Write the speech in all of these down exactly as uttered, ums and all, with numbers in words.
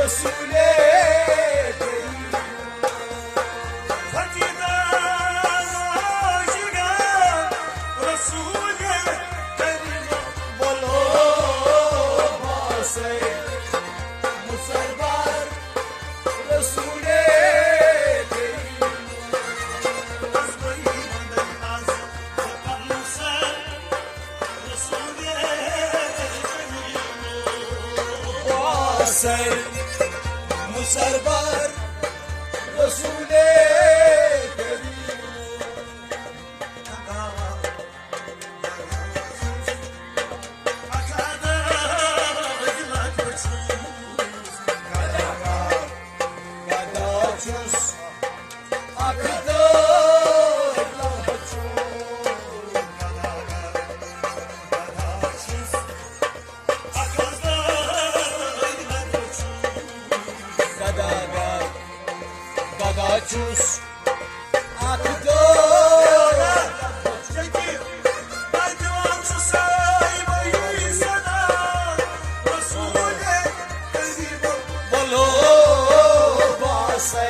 رسول کریم، فقیدہ عاشقہ رسول کریم، بولو باسے مسربار رسول کریم۔ باسے مسربار رسول کریم۔ گدا چھُس اکھ دٲر لَچھُن۔ گدا، گدا چھُس اکھ دٲر۔ بولو باسے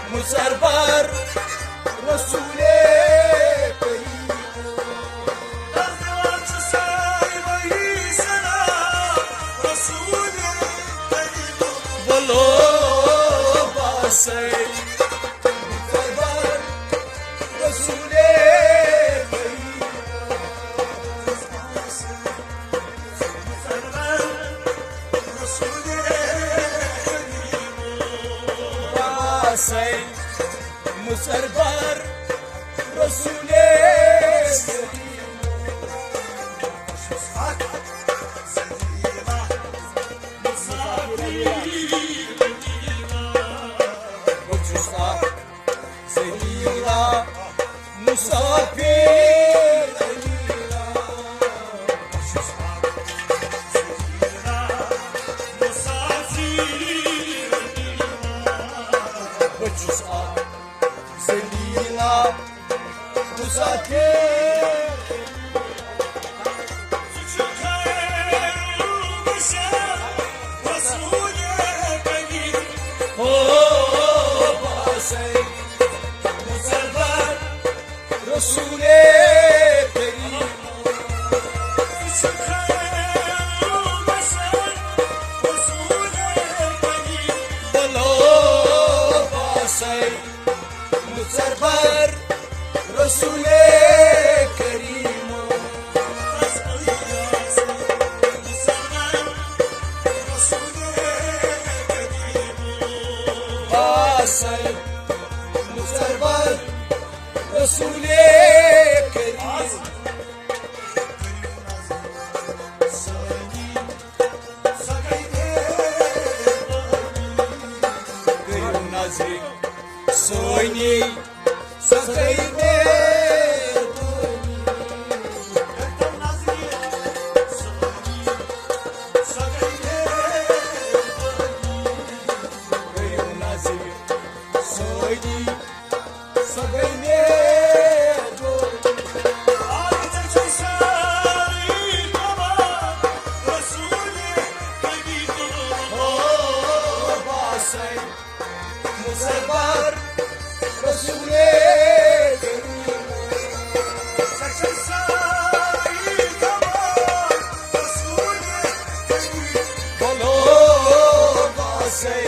مسربار رسول کریم۔ بولو باسے مسربار رسول کریم۔ باسے مسربار رسول کریم۔ بہٕ چھُس اکھ ذلیلہ مسافر علیلہ۔ بہٕ چھُس اکھ ذلیلہ مسافر۔ ہو باسے مسربار رسول کریم۔ بولو باسے مسربار رسول کریم۔ باسے مسربار رسول کریم۔ کٔرِو نظرِ سٲنی سۄ گٔے مہربٲنی۔ کٔرِو نظرِ سٲنی سۄ گٔے مہربٲنی۔ آز ژےٚ چھے سٲرٕے خبر رسول حبیب۔ ہو باسے مسربار رسول کریم۔ ژےٚ چھے سٲرٕے خبر رسول حبیب۔ بولو باسے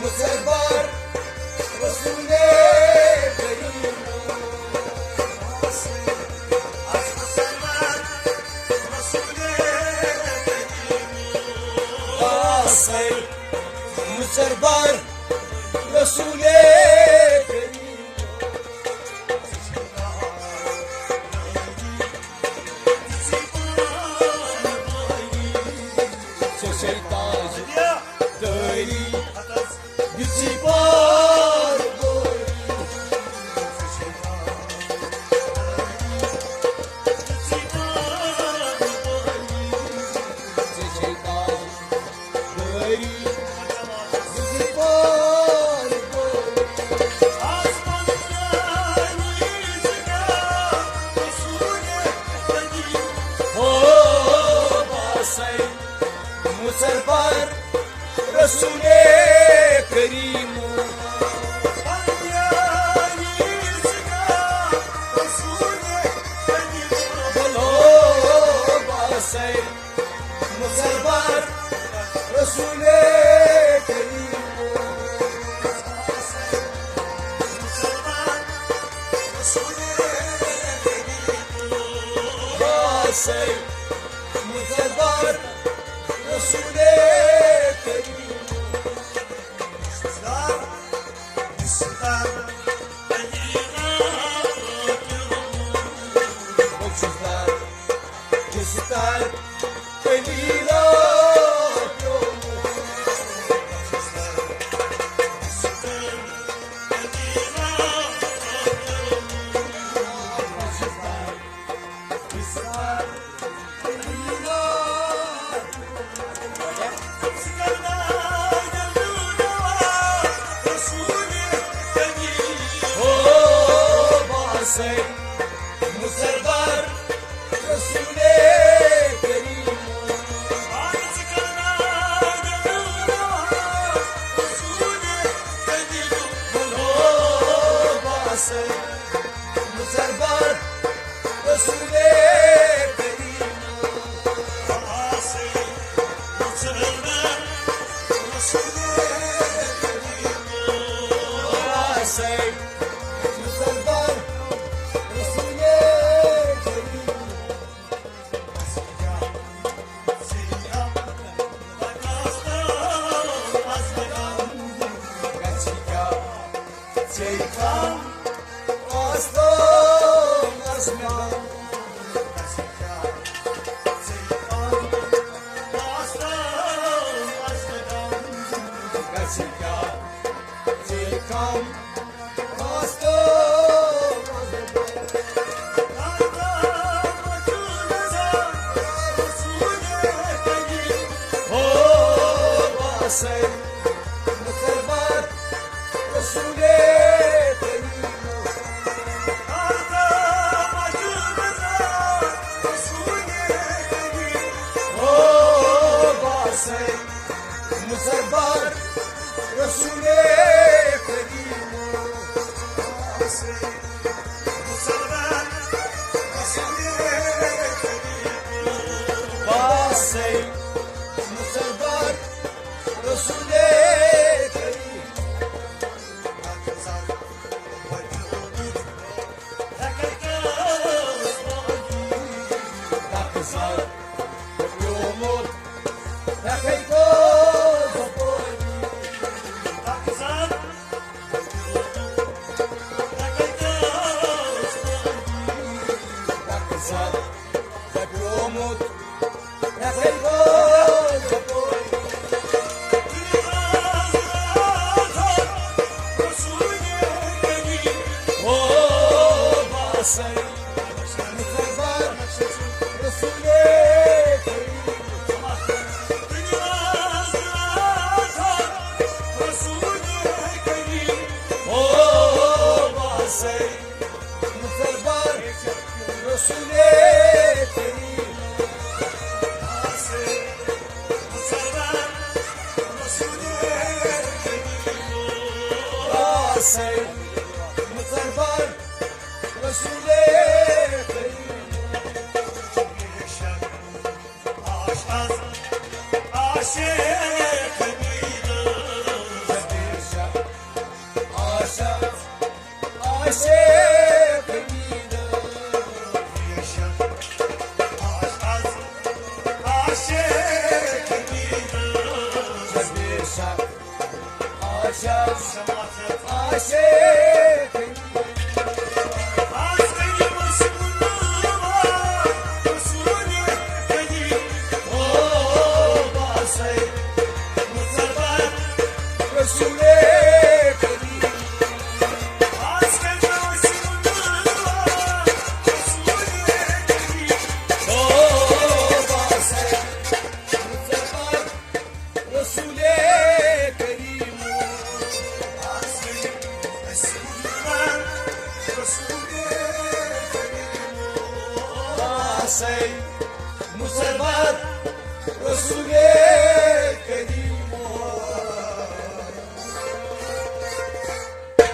مسربار رسول کریم۔ باسے مسربار رسول کریم۔ ژےٚ چھے تاج دٲری دِژی پار گوری۔ ژےٚ چھے تاج دٲری دِژی پار گوری۔ ہو باسے مسربار رسول کریم، بلو باسے مصربار رسول کریم، باسے مصربار رسول کریم.